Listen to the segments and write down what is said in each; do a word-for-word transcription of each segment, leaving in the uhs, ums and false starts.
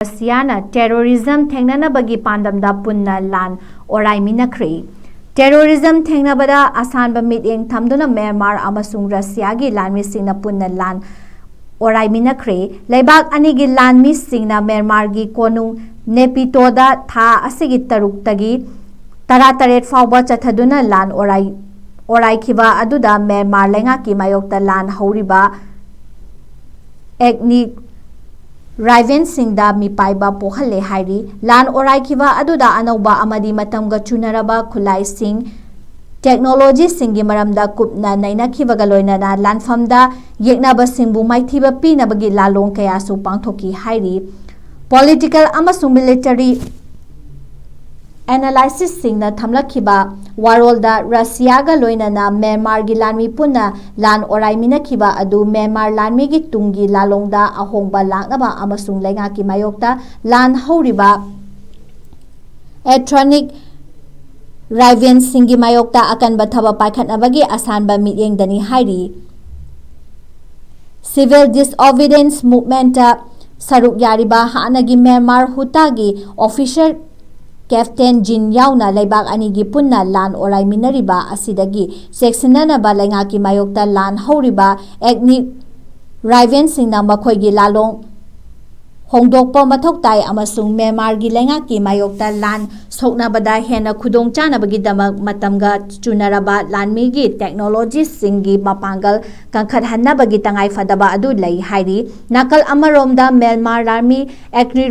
ꯔꯁꯤꯌꯥꯅ terrorism ꯊꯦꯡꯅꯅꯕꯒꯤ ꯄꯥꯟꯗꯝꯗ ꯄꯨꯟꯅ ꯂꯥꯟ ꯑꯣꯔꯥꯏꯃꯤꯟꯅꯈ꯭ꯔꯦ꯫ Terrorism ꯊꯦꯡꯅꯕꯗ ꯑꯁꯥꯟꯕ ꯃꯤꯠꯌꯦꯡ ꯊꯝꯗꯨꯅ ꯃ꯭ꯌꯥꯟꯃꯥꯔ ꯑꯃꯁꯨꯡ ꯔꯁꯤꯌꯥꯒꯤ ꯂꯥꯟꯃꯤꯁꯤꯡꯅ ꯄꯨꯟꯅ ꯂꯥꯟ ꯑꯣꯔꯥꯏꯃꯤꯟꯅꯈ꯭ꯔꯦ꯫ ꯂꯩꯕꯥꯛ ꯑꯅꯤꯒꯤ ꯂꯥꯟꯃꯤꯁꯤꯡꯅ ꯃ꯭ꯌꯥꯟꯃꯥꯔꯒꯤ ꯀꯣꯅꯨꯡ ꯅꯦꯄꯤꯇꯣꯗ ꯊꯥ ꯑꯁꯤꯒꯤ ꯇꯔꯨꯛꯇꯒꯤ ꯇꯔꯥꯇꯔꯦꯠ ꯐꯥꯎꯕ ꯆꯠꯊꯗꯨꯅ ꯂꯥꯟ ꯑꯣꯔꯥꯏ-, ꯑꯣꯔꯥꯏꯈꯤꯕ ꯑꯗꯨꯗ ꯃ꯭ꯌꯥꯟꯃꯥꯔ ꯂꯩꯉꯥꯛꯀꯤ ꯃꯥꯌꯣꯛꯇ ꯂꯥꯟ ꯍꯧꯔꯤꯕ ꯑꯦꯛꯅꯤ ꯔꯥꯏꯚꯦꯟꯁꯤꯡꯗ ꯃꯤꯄꯥꯏꯕ ꯄꯣꯛꯍꯜꯂꯦ ꯍꯥꯏꯔꯤ꯫ ꯂꯥꯟ ꯑꯣꯔꯥꯏꯈꯤꯕ ꯑꯗꯨꯗ ꯑꯅꯧꯕ ꯑꯃꯗꯤ ꯃꯇꯝꯒ ꯆꯨꯅꯔꯕ ꯈꯨꯠꯂꯥꯏꯁꯤꯡ, ꯇꯦꯛꯅꯣꯂꯣꯖꯤꯁꯤꯡꯒꯤ ꯃꯔꯝꯗ ꯀꯨꯞꯅ ꯅꯩꯅꯈꯤꯕꯒ ꯂꯣꯏꯅꯅ ꯂꯥꯟꯐꯝꯗ ꯌꯦꯛꯅꯕꯁꯤꯡꯕꯨ ꯃꯥꯏꯊꯤꯕ ꯄꯤꯅꯕꯒꯤ ꯂꯥꯂꯣꯡ ꯀꯌꯥꯁꯨ ꯄꯥꯡꯊꯣꯛꯈꯤ ꯍꯥꯏꯔꯤ꯫ ꯄꯣꯂꯤꯇꯤꯀꯦꯜ ꯑꯃꯁꯨꯡ ꯃꯤꯂꯤꯇꯔꯤ ꯑꯦꯅꯥꯂꯥꯏꯁꯤꯁꯁꯤꯡꯅ ꯊꯝꯂꯛꯈꯤꯕ ꯋꯥꯔꯣꯜꯗ ꯔꯁꯤꯌꯥꯒ ꯂꯣꯏꯅꯅ ꯃ꯭ꯌꯥꯟꯃꯥꯔꯒꯤ ꯂꯥꯟꯃꯤ ꯄꯨꯟꯅ ꯂꯥꯟ ꯑꯣꯔꯥꯏꯃꯤꯟꯅꯈꯤꯕ ꯑꯗꯨ ꯃ꯭ꯌꯥꯟꯃꯥꯔ ꯂꯥꯟꯃꯤꯒꯤ ꯇꯨꯡꯒꯤ ꯂꯥꯂꯣꯡꯗ ꯑꯍꯣꯡꯕ ꯂꯥꯛꯅꯕ ꯑꯃꯁꯨꯡ ꯂꯩꯉꯥꯛꯀꯤ ꯃꯥꯌꯣꯛꯇ ꯂꯥꯟ ꯍꯧꯔꯤꯕ ꯑꯦꯊ꯭ꯔꯣꯅꯤꯛ ꯔꯥꯏꯚꯦꯟꯁꯤꯡꯒꯤ ꯃꯥꯌꯣꯛꯇ ꯑꯀꯟꯕ ꯊꯕꯛ ꯄꯥꯏꯈꯠꯅꯕꯒꯤ ꯑꯁꯥꯟꯕ ꯃꯤꯠꯌꯦꯡꯗꯅꯤ ꯍꯥꯏꯔꯤ꯫ ꯁꯤꯚꯤꯜ ꯗꯤꯁꯑꯣꯕꯤꯗꯦꯟꯁ ꯃꯨꯚꯃꯦꯟꯠꯇ ꯁꯔꯨꯛ ꯌꯥꯔꯤꯕ ꯍꯥꯟꯅꯒꯤ ꯃ꯭ꯌꯥꯟꯃꯥꯔ ꯍꯨꯇꯥꯒꯤ ꯑꯣꯐꯤꯁꯔ ꯀꯦꯞꯇꯦꯟ ꯖꯤꯟ ꯌꯥꯎꯅ ꯂꯩꯕꯥꯛ ꯑꯅꯤꯒꯤ ꯄꯨꯟꯅ ꯂꯥꯟ ꯑꯣꯔꯥꯏꯃꯤꯟꯅꯔꯤꯕ ꯑꯁꯤꯗꯒꯤ ꯆꯦꯛꯁꯤꯟꯅꯅꯕ ꯂꯩꯉꯥꯛꯀꯤ ꯃꯥꯌꯣꯛꯇ ꯂꯥꯟ ꯍꯧꯔꯤꯕ ꯑꯦꯊꯅꯤꯛ ꯔꯥꯏꯚꯦꯟꯁꯤꯡꯅ ꯃꯈꯣꯏꯒꯤ ꯂꯥꯂꯣꯡ ꯍꯣꯡꯗꯣꯛꯄ ꯃꯊꯧ ꯇꯥꯏ ꯑꯃꯁꯨꯡ ꯃ꯭ꯌꯥꯟꯃꯥꯔꯒꯤ ꯂꯩꯉꯥꯛꯀꯤ ꯃꯥꯌꯣꯛꯇ ꯂꯥꯟ ꯁꯣꯛꯅꯕꯗ ꯍꯦꯟꯅ ꯈꯨꯗꯣꯡ ꯆꯥꯅꯕꯒꯤꯗꯃꯛ ꯃꯇꯝꯒ ꯆꯨꯅꯔꯕ ꯂꯥꯟꯃꯤꯒꯤ ꯇꯦꯛꯅꯣꯂꯣꯖꯤꯁꯤꯡꯒꯤ ꯃꯄꯥꯡꯒꯜ ꯀꯟꯈꯠꯍꯟꯅꯕꯒꯤ ꯇꯉꯥꯏ ꯐꯗꯕ ꯑꯗꯨ ꯂꯩ ꯍꯥꯏꯔꯤ꯫ ꯅꯥꯀꯜ ꯑꯃꯔꯣꯝꯗ ꯃ꯭ꯌꯥꯟꯃꯥꯔ ꯂꯥꯟꯃꯤ ꯑꯦꯛꯅꯤ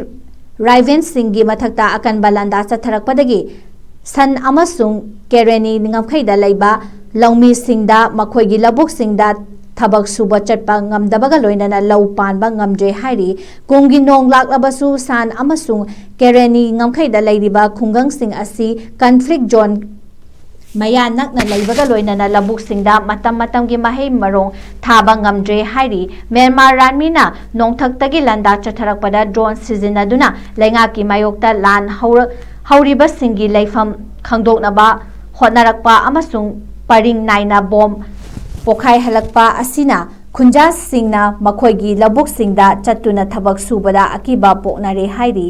ꯔꯥꯏꯚꯦꯟꯁꯤꯡꯒꯤ ꯃꯊꯛꯇ ꯑꯀꯟꯕ ꯂꯥꯟꯗꯥ ꯆꯠꯊꯔꯛꯄꯗꯒꯤ ꯁꯟ ꯑꯃꯁꯨꯡ ꯀꯦꯔꯦꯅꯤ ꯉꯝꯈꯩꯗ ꯂꯩꯕ ꯂꯧꯃꯤꯁꯤꯡꯗ ꯃꯈꯣꯏꯒꯤ ꯂꯧꯕꯨꯛꯁꯤꯡꯗ ꯊꯕꯛ ꯁꯨꯕ ꯆꯠꯄ ꯉꯝꯗꯕꯒ ꯂꯣꯏꯅꯅ ꯂꯧ ꯄꯥꯟꯕ ꯉꯝꯗ꯭ꯔꯦ ꯍꯥꯏꯔꯤ꯫ ꯀꯨꯝꯒꯤ ꯅꯣꯡ ꯂꯥꯛꯂꯕꯁꯨ ꯁꯟ ꯑꯃꯁꯨꯡ ꯀꯦꯔꯦꯅꯤ ꯉꯝꯈꯩꯗ ꯂꯩꯔꯤꯕ ꯈꯨꯡꯒꯪꯁꯤꯡ ꯑꯁꯤ ꯀꯟꯐ꯭ꯂꯤꯛ ꯖꯣꯟ ꯃꯌꯥ ꯅꯛꯅ ꯂꯩꯕꯒ ꯂꯣꯏꯅꯅ ꯂꯧꯕꯨꯛꯁꯤꯡꯗ ꯃꯇꯝ ꯃꯇꯝꯒꯤ ꯃꯍꯩ ꯃꯔꯣꯡ ꯊꯥꯕ ꯉꯝꯗ꯭ꯔꯦ ꯍꯥꯏꯔꯤ꯫ ꯃ꯭ꯌꯥꯟꯃꯥꯔ ꯂꯥꯟꯃꯤꯅ ꯅꯣꯡꯊꯛꯇꯒꯤ ꯂꯥꯟꯗꯥ ꯆꯠꯊꯔꯛꯄꯗ ꯗ꯭ꯔꯣꯟ ꯁꯤꯖꯤꯟꯅꯗꯨꯅ ꯂꯩꯉꯥꯛꯀꯤ ꯃꯥꯌꯣꯛꯇ ꯂꯥꯟ ꯍꯧꯔ-, ꯍꯧꯔꯤꯕꯁꯤꯡꯒꯤ ꯂꯩꯐꯝ ꯈꯪꯗꯣꯛꯅꯕ ꯍꯣꯠꯅꯔꯛꯄ ꯑꯃꯁꯨꯡ ꯄꯔꯤꯡ ꯅꯥꯏꯅ ꯕꯣꯝ ꯄꯣꯈꯥꯏꯍꯜꯂꯛꯄ ꯑꯁꯤꯅ ꯈꯨꯟꯖꯥꯁꯤꯡꯅ ꯃꯈꯣꯏꯒꯤ ꯂꯧꯕꯨꯛꯁꯤꯡꯗ ꯆꯠꯇꯨꯅ ꯊꯕꯛ ꯁꯨꯕꯗ ꯑꯀꯤꯕ ꯄꯣꯛꯅꯔꯦ ꯍꯥꯏꯔꯤ꯫